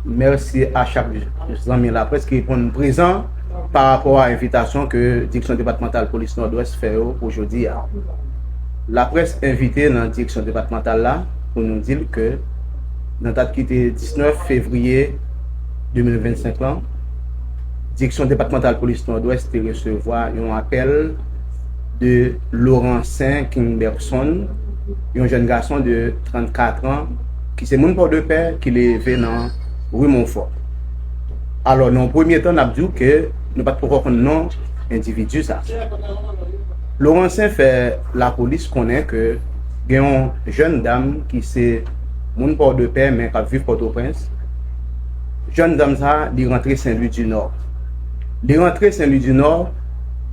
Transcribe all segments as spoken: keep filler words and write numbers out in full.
Mèsi a chak zanmi laprès ki reponn prezan pa rapò a envitasyon ke Direksyon Depatmantal Polis Nòdwès fè yo pou jodi a. Laprès envite nan direksyon depatmantal la pou nou di l ke nan dat ki te diznèf fevriye de mil vennsenk lan, Direksyon Depatmantal Polis Nòdwès te resevwa yon apèl de Laurencin Kingbergson, yon jèn gason de trannkat an, ki se moun Pòdepè, ki leve nan ri Monfò. Alò, nan yon premye tan, n ap di w ke nou pa t poko konn non endividi sa. Laurencin fè lapolis konnen ke gen yon jèn dam ki se moun Pòdepè, men k ap viv Pòtoprens. Jèn dam sa, li rantre Sen Lwi di Nò. Li rantre Sen Lwi di Nò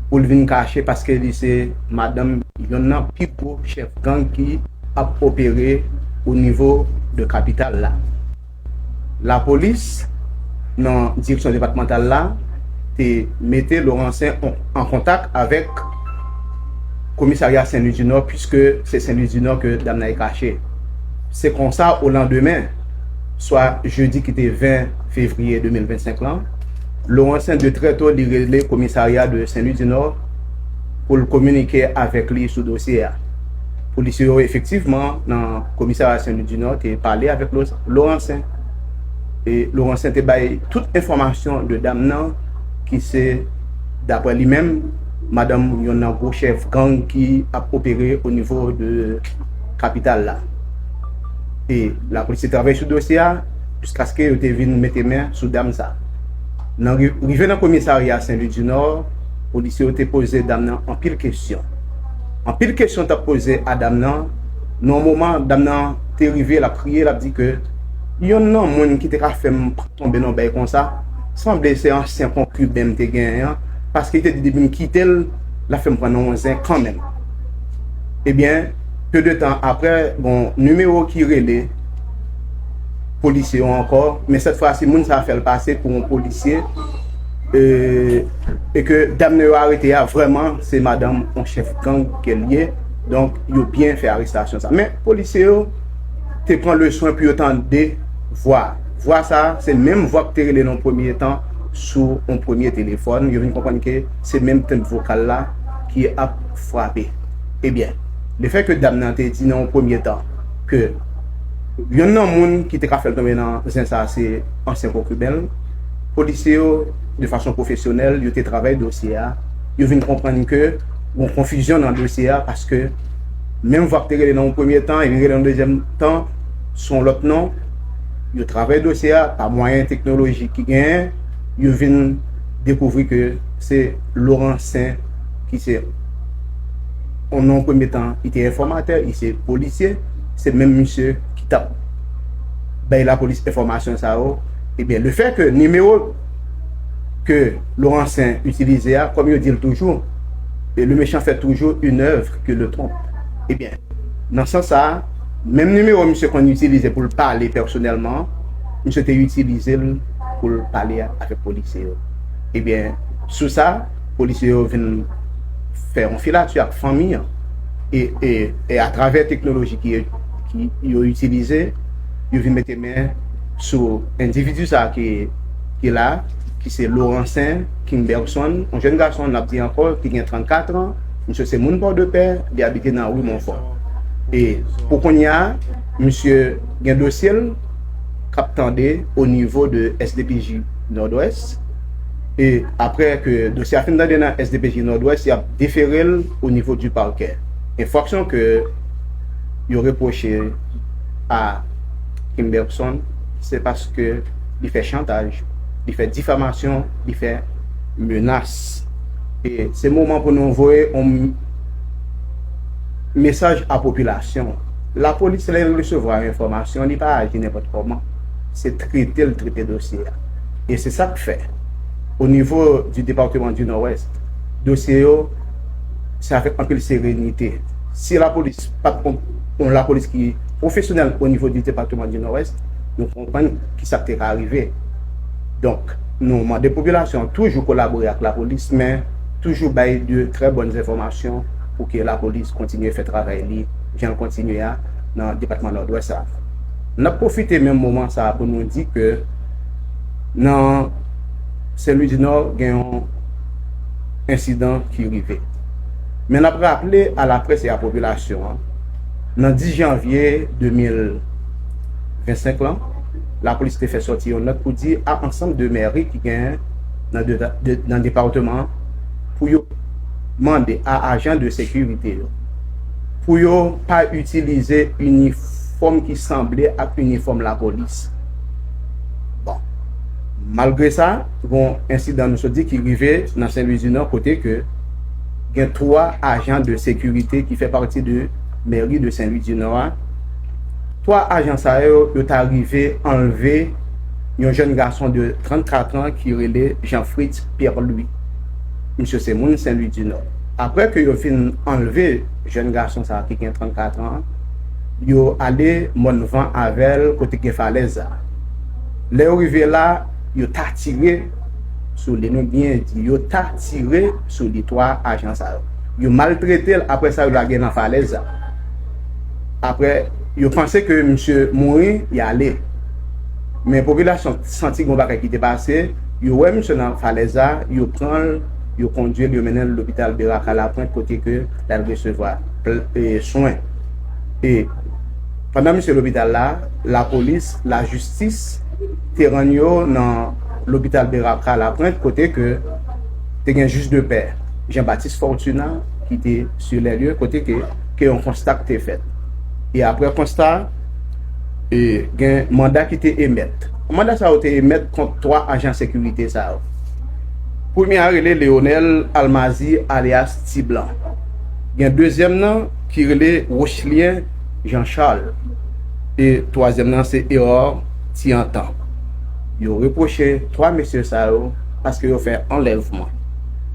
pou l vin kache paske li se madanm yonn nan pi gwo chèf gang ki ap opere o nivo de kapital la. Lapolis, nan direksyon depatmantal la, te mete Laurencin an, an kontak avèk komisarya Sen Lwi di Nò, piske se Sen Lwi di Nò ke dam nan e kache. Se konsa, o landemen, swa jedi ki te ven fevriye de mil vennsenk lan, Laurencin de trè to li rele komisarya de Sen Lwi di Nò pou l kominike avèk li sou dosye a. Polisye yo efektivman nan komisarya Sen Lwi di Nò te pale avèk Lo-, Laurencin. E Laurencin te bay tout enfòmasyon de dam nan ki se, daprè li menm, madanm yonn nan gwo chèf gang ki ap opere o nivo de kapital la. E lapolis te travay sou dosye a jiskaske yo te vin mete men sou dam sa. Nan ri-, rive nan komisarya Sen Lwi di Nò, polisye yo te poze dam nan anpil kesyon. Anpil kesyon t ap poze a dam nan. Nan yon moman, dam nan te rive, l ap kriye, l ap di ke yonn nan moun ki te ka fè m tonbe nan yon bagay konsa, sanble se ansyen konkiben m te genyen an, paske li te di depi m kite l, l ap fè m pran nan yon zen kanmenm. Ebyen, pe de tan aprè, bon, nimewo ki rele polisye yo ankò, men sèt fwa si moun sa a fè l pase pou yon polisye, e, e ke dam nan yo arete a, vrèman, se madanm yon chèf gang ke l ye. Donk, yo byen fè arestasyon sa. Men, polisye yo te pran le swen pou yo tande vwa. Vwa sa, se menm vwa ki te rele nan yon premye tan sou yon premye telefòn. Yo vin konprann ke se menm tenb vokal la ki ap frape. Ebyen, lefètke dam nan te di nan yon premye tan ke yonn nan moun ki te ka fè l tonbe nan zen sa a se ansyen konkiben l, polisye yo, de fason pwofesyonèl, yo te travay dosye a. Yo vin konprann ke gen konfizyon nan dosye a, paske menm vwa k te rele nan yon premye tan, epi rele nan dezyèm tan, se yon lòt non. Yo travay dosye a pa mwayen teknolojik ki genyen, yo vin dekouvri ke se Laurencin ki se yon non premye tan, li te enfòmatè, li se polisye, se menm misye ki t ap bay lapolis enfòmasyon sa yo. Ebyen, lefètke nimewo ke Laurencin itilize a, kòm yo di l toujou, e le méchant fait toujours une œuvre qui le trompe. Ebyen, nan sans sa a, menm nimewo misye konn itilize pou l pale pèsonèlman, misye te itilize l pou l pale avèk polisye yo. Ebyen, sou sa, polisye yo vin fè yon filati ak fanmi an. E, e, e atravè teknoloji ki, ki yo itilize, yo vin mete men sou endividi sa a ki, ki la, ki se Laurencin Kingbergson, yon jèn gason, n ap di ankò, ki gen trannkat an. Misye se moun Pòdepè, li abite nan ri Monfò. E pou kounye a, misye gen dosye l k ap tande o nivo de S D P J Nòdwès. E aprè ke dosye a fin tande nan S D P J Nòdwès, y ap defere l o nivo di pakè. Enfraksyon ke yo repwoche a Kimberson, se paske li fè chantaj, li fè difamasyon, li fè menas. E se moman pou nou voye yon mesaj a popilasyon. Lapolis, lè l resevwa yon enfòmasyon, li pa aji nenpòt kòman. Se trete l trete dosye a. E se sa k fè, o nivo di depatman di Nòdwès, dosye yo, se avèk anpil serenite. Si lapolis pa t yon, yon lapolis ki pwofesyonèl o nivo di depatman di Nòdwès, nou konprann ki sa k te ka rive. Donk, nou mande popilasyon an toujou kolabore ak lapolis, men toujou bay de trè bòn enfòmasyon pou ke lapolis kontinye fè travay li, jan l kontinye a nan depatman Nòdwès la. N ap pwofite menm moman sa a pou nou di ke Nan Sen Lwi di Nò, gen yon ensidan ki rive. Men n ap raple a laprès e a popilasyon an, nan dis janvye de mil vennsenk lan, lapolis te fè sòti yon nòt pou di a ansanm de mèri ki gen nan, de, de, nan depatman an pou yo mande a ajan de sekirite yo pou yo pa itilize inifòm ki sanble ak inifòm lapolis. Bon, malgre sa, gon ensidan nou sot di ki rive nan Sen Lwi di Nò, kote ke gen twa ajan de sekirite ki fè pati de mèri de Sen Lwi di Nò a. Twa ajan sa yo, yo ta rive anlve yon jèn gason de trannkat an ki rele Jean Fritz Pierre Louis. Misye se moun Sen Lwi di Nò. Apre ke yo fin anlve jèn gason sa a ki gen trannkat an, yo ale Mòn Van avè l kote gen falèz la. Lè yo rive la, yo ta tire sou li, nou byen di, yo ta tire sou li, twa ajan sa yo. Yo maltrete l, apre sa, yo lage nan falèz la. Apre, yo panse ke misye mouri, y ale. Men popilasyon santi gon bagay ki te pase, yo wè misye nan falèz la, yo pran l, yo kondui l, yo mennen l lopital Berak a Lapwent kote ke l al resevwa pl- e, swen. E pandan misye lopital la, lapolis, lajistis te rann yo nan lopital Berak a Lapwent kote ke te gen jij de pè, Jean Baptiste Fortunat, ki te sur les lieux kote ke, ke yon konsta te fèt. E apre konsta, e gen manda ki te emèt. Manda sa yo te emèt kont twa ajan sekirite sa yo. Premye a rele Leonel Almazi alyas Ti Blan. Gen dezyèm nan ki rele Rochelien Jean Charles. E twazyèm nan se Erard Ti Antan. Yo repwoche twa mesye sa yo paske yo fè anlèvman.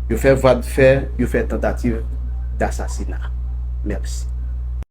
Yo fè vwa de fè, yo fè tantativ dasasina. Mèsi.